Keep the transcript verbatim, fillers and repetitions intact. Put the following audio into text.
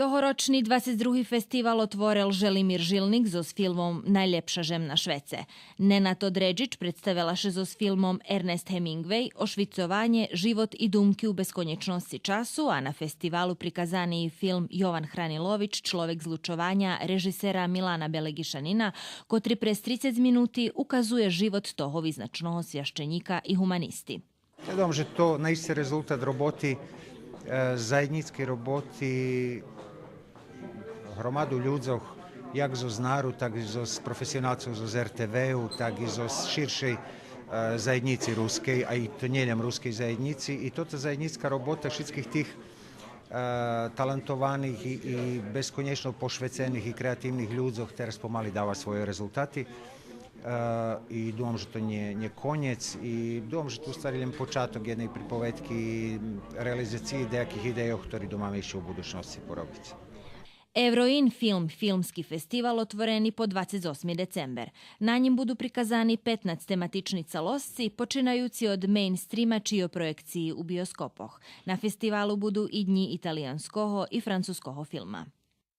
Тогорочни двацец други фестивал отворел Желимир Жилник зоз филмом Найлєпша жем на швеце. Ненад Одреджич представела ше зоз филмом Ернест Геминґвей, ошвицованє, живот и думки у безконєчносци часу, а на фестивалу приказани и филм Йован Хранилович, Чловек злучованя, режисера Милана Белеґишанина, котри през трицец минути указує живот того визначного священїка и гуманисти. Я думам же то наисце резултат роботи, е, заєднїцкей роботи громаду людзох, як зоз НАР-у, так и зоз професионалцох зоз РТВ-у, так и зоз ширшей, е, заєднїци рускей, а и то нє лєм рускей заєднїци. И тота заєднїцка робота шицких тих, е, талантованих и, и безконєчно пошвецених и креативних людзох тераз помали дава свойо резултати. Е, и думам же то нє, нє конєц, и думам же то у ствари лєм початок єдней приповедки, реализациї деяких идейох, хтори думаме ище у будучносци поробиц. Евроин филм филмски фестивал отворени по двацец осми децембер. На нїм буду приказани петнац тематични цалосци, починаюци од мейнстрима чийо проєкциї у биоскопох. На фестивалу буду и Днї италиянского и французского филма.